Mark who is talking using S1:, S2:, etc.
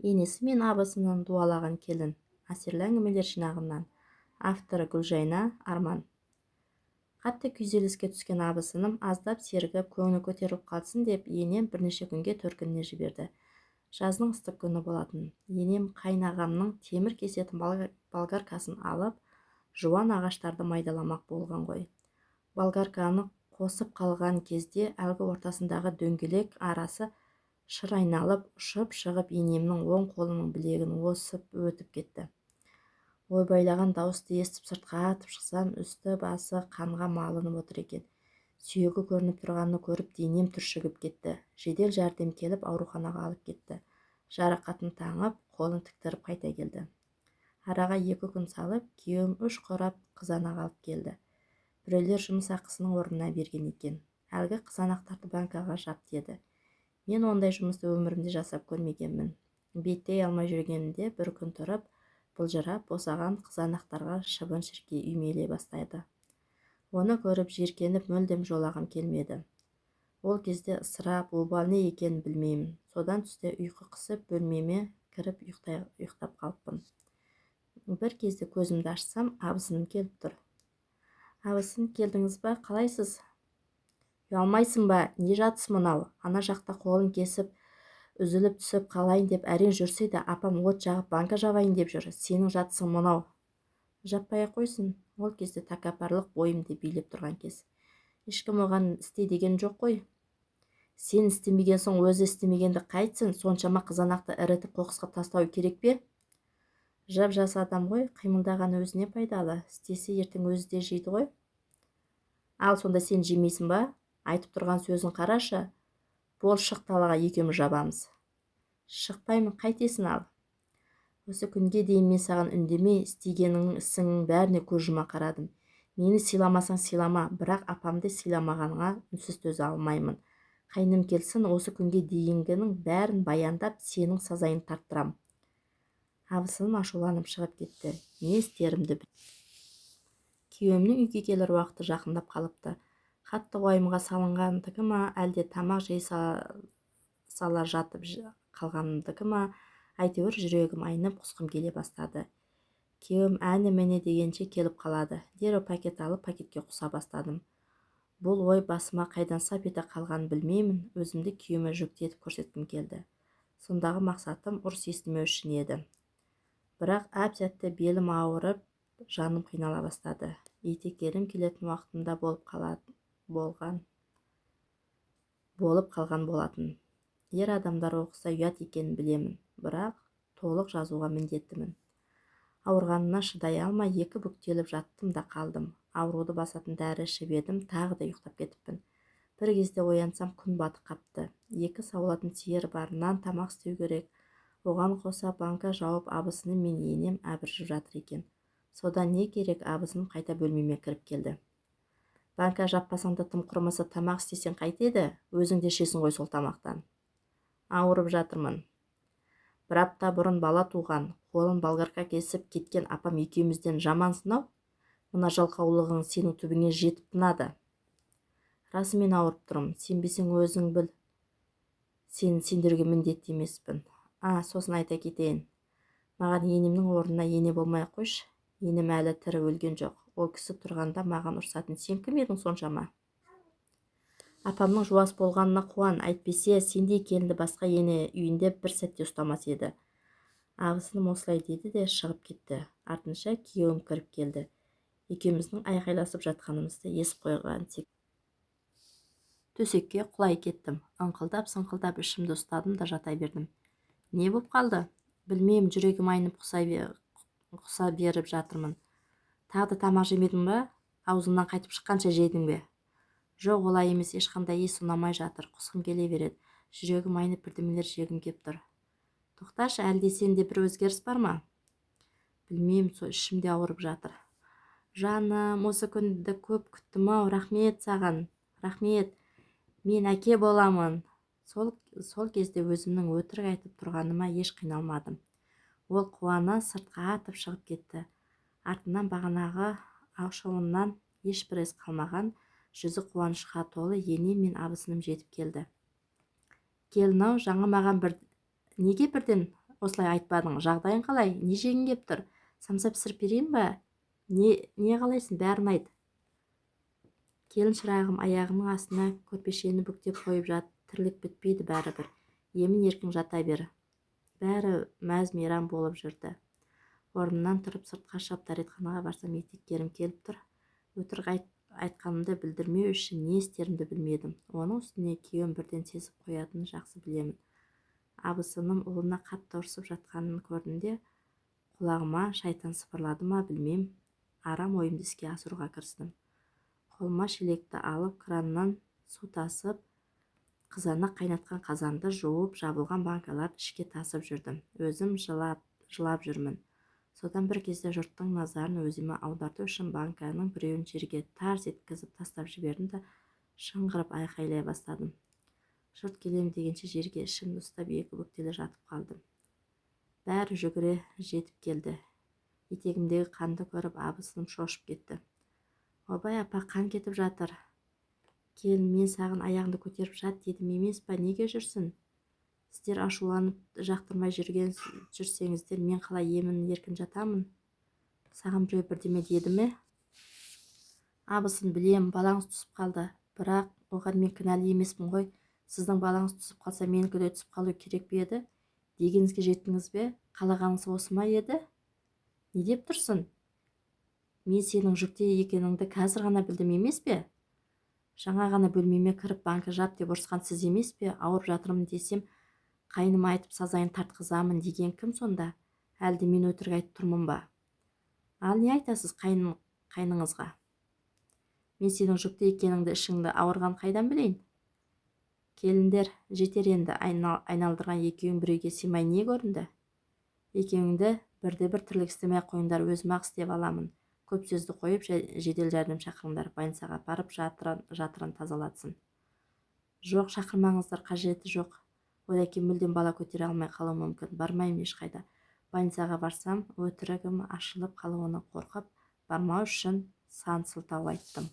S1: Енесі мен абысынын дуалаған келін. Әсерлі әңгімелер жинағынан. Авторы Гүлжайна Арман. Қатты күйзеліске түскен абысыным аздап сергіп, көңілі көтеріліп қалсын деп енем бірнеше күнге төркініне жіберді. Жаздың ыстық күні болатын. Енем қайынағамның темір кесетін болгаркасын алып, жуан ағаштарды майдаламақ болған ғой. Болгарканы қосып қалған кезде әлгі ортасындағы дөңгелек арасы шыр айналып, ұшып шығып енемнің оң қолының білегін осып өтіп кетті. Ойбайлаған дауысты естіп сыртқа атып шықсам, үсті-басы қанға малынып отыр екен. Сүйегі көрініп тұрғанын көріп денем түршігіп кетті. Жедел жәрдем келіп ауруханаға алып кетті. Жарақатын таңып, қолын тіктіріп қайта келді. Араға 2 күн салып, күйеуім 3 қорап қызанақ алып келді. Біреулер жұмыс ақысының орнына берген екен. Әлгі қызанақтарды банкаға жап деді. Мен ондай жұмысты өмірімде жасап көрмегенмін. Беттей алмай жүргенімде бір күн тұрып, былжырап босаған қызанақтарға шыбын-шіркей үймелей бастайды. Оны көріп жиіркеніп мүлдем жолағым келмеді. Ол кезде ысырап, обал не екенін білмеймін. Содан түсте ұйқы қысып бөлмеме кіріп ұйықтап қалыппын. Бір кезде көзімді ашсам, абысыным келіп тұр. Абысын, келдіңіз ба? Қалайсыз? Ұялмайсың ба? Не жатыс мынау? Ана жақта қолын кесіп, үзіліп түсіп қалайын деп әрең жүрсе де, апам от жағып банка жабайын деп жүр. Сенің жатысың мынау. Жаппай-ақ қойсын. Ол кезде тәкаппарлық бойымды билеп тұрған кез. Ешкім оған істе деген жоқ қой. Сен істемеген соң өзі істемегенді қайтсін, соншама қызанақты ірітіп қоқысқа тастау керек пе? Жап-жас адам ғой, қимылдаған өзіне пайдалы. Істесе ертең өзі де жейді ғой. Ал сонда сен жемейсің ба? Айтып тұрған сөзін қарашы. Бол, шық далаға, екеуміз жабамыз. Шықпаймын, қайтесің ал? Осы күнге дейін мен саған үндемей, істегеніңнің ісіңнің бәріне көз жұма қарадым. Мені сыйламасаң сыйлама, бірақ апамды сыйламағаныңа үнсіз төзе алмаймын. Қайным келсін, осы күнге дейінгінің бәрін баяндап, сенің сазайын тарттырам. Абысыным ашуланып шығып кетті. Не істерімді Күйеуімнің үйге келер уақыты жақындап қалыпты. Қатты уайымға салынғандікі ма, әлде тамақ жей сала жатып қалғанымдікі ма, әйтеуір жүрегім айнып, құсқым келе бастады. Күйеуім әні-міне дегенше келіп қалады. Дереу пакет алып, пакетке құса бастадым. Бұл ой басыма қайдан сап ете қалғанын білмеймін, өзімді күйеуіме жүкті етіп көрсеткім келді. Сондағы мақсатым ұрыс естімеу үшін еді. Бірақ әп-сәтте белім ауырып, жаным қинала бастады. Етеккірім келетін уақытында болып қалған болатын. Ер адамдар оқыса ұят екенін білемін, бірақ толық жазуға міндеттімін. Ауырғанына шыдай алмай 2 бүктеліп жаттым да қалдым. Ауруды басатын дәрі ішіп едім, тағы да ұйықтап кетіппін. Бір кезде оянсам, күн батып қапты. 2 сауылатын сиыр бар, нан тамақ істеу керек. Оған қоса банка жауып абысыным мен енем әбіржіп жатыр екен. Содан не керек, абысыным қайта бөлмеме кіріп келді. Банка жаппасаң да тым құрымаса тамақ істесең қайтеді, өзің де ішесің ғой сол тамақтан. Ауырып жатырмын. Бір апта бұрын бала туған, қолын болгарка кесіп кеткен апам екеумізден жамансың-ау. Мына жалқаулығың сенің түбіңе жетіп тынады. Расымен ауырып тұрмын, сенбесең өзің біл. Сен сендерге міндетті емеспін. Сосын айта кетейін. Маған енемнің орнына ене болмай қойшы. Енем әлі тірі өлген жоқ. Ол кісі тұрғанда маған ұрсатын сен кім едің соншама? Апамның жуас болғанына қуан, әйтпесе сендей келінді басқа ене үйінде бір сәтте ұстамас еді. Абысыным осылай деді де шығып кетті. Артынша күйеуім кіріп келді. Екеуміздің айқайласып жатқанымызды есіп қойған тек. Төсекке құлай кеттім. Ыңқылдап-сыңқылдап ішімді ұстадым да жата бердім. Не боп қалды? Білмеймін, жүрегім айнып құса беріп жатырмын. Тағы да тамақ жемедің ба? Аузыңнан қайтып шыққанша жедің бе? Жоқ, олай емес, ешқандай иіс ұнамай жатыр. Құсқым келе береді. Жүрегім айнып бірдемелер жегім кеп тұр. Тоқташы, әлде сенде бір өзгеріс бар ма? Білмеймін, сол ішім де ауырып жатыр. Жаным, осы күнді көп күттім-ау, рахмет саған. Рахмет. Мен әке боламын. Сол кезде өзімнің өтірік айтып тұрғаныма еш қиналмадым. Ол қуана сыртқа атып шығып кетті. Артынан бағанағы ашуынан ешбір із қалмаған, жүзі қуанышқа толы енем мен абысыным жетіп келді. Келін-ау, жаңа маған неге бірден Осылай айтпадың? Жағдайың қалай? Не жегің кеп тұр? Самса пісіріп берейін ба? Не қалайсың, бәрін айт. Келін шырағым, аяғыңның астына көрпешені бүктеп қойып жат, тірлік бітпейді бәрібір. Емін-еркін жата бер. Бәрі мәз-мейрам болып жүрді. Орнымнан тұрып сыртқа шығып дәретханаға барсам, етеккерім келіп тұр. Өтірік айтқанымды білдірмеу үшін не істерімді білмедім. Оның үстіне күйеуім бірден сезіп қоятынын жақсы білемін. Абысыным ұлына қатты ұрсып жатқанын көрдім де, құлағыма шайтан сыбырлады ма білмеймін, арам ойымды іске асыруға кірістім. Қолыма шелекті алып, краннан су тасып, қызанақ қайнатқан қазанды жуып, жабылған банкаларды ішке тасып жүрдім. Өзім жылап жүрмін. Содан бір кезде жұрттың назарын өзіме аударту үшін банканың біреуін жерге тарс еткізіп тастап жібердім де, шыңғырып айқайлай бастадым. Жұрт келем дегенше жерге ішімді ұстап екі бүктеле жатып қалдым. Бәрі жүгіре жетіп келді. Етегімдегі қанды көріп абысыным шошып кетті. Ойбай, апа, қан кетіп жатыр. Келін, мен саған аяғыңды көтеріп жат дедім емес па? Неге жүрсің? Сіздер ашуланып жақтырмай жүрсеңіздер, мен қалай емін еркін жатамын? Саған біреу бірдеме деді ме? Абысын, білем, балаңыз түсіп қалды. Бірақ оған мен кінәлі емеспін ғой. Сіздің балаңыз түсіп қалса, менікі де түсіп қалу керек пе еді? Дегеніңізге жеттіңіз бе? Қалағаныңыз осы ма еді? Не деп тұрсың? Мен сенің жүкті екеніңді қазір ғана білдім емес пе? Жаңа ғана бөлмеме кіріп банка жап деп ұрысқан сіз емес пе? Ауырып жатырмын десем, қайныма айтып сазайын тартқызамын деген кім сонда? Әлде мен өтірік айтып тұрмын ба? Ал не айтасыз қайныңызға? Мен сенің жүкті екеніңді, ішіңді ауырған қайдан білейін? Келіндер, жетер енді айналдырған екеуің біреуге сыймай не көрінді? Екеуіңді бірде-бір тірлік істемей қойыңдар, өзім-ақ істеп аламын. Көп сөзді қойып, жедел жәрдем шақырыңдар, больницаға апарып жатырын тазалатсын. Жоқ, шақырмаңыздар, қажеті жоқ. Одан кейін мүлдем бала көтере алмай қалуым мүмкін. Бармаймын ешқайда. Больницаға барсам, өтірігім ашылып қалуына қорқып, бармау үшін сан сылтау айттым.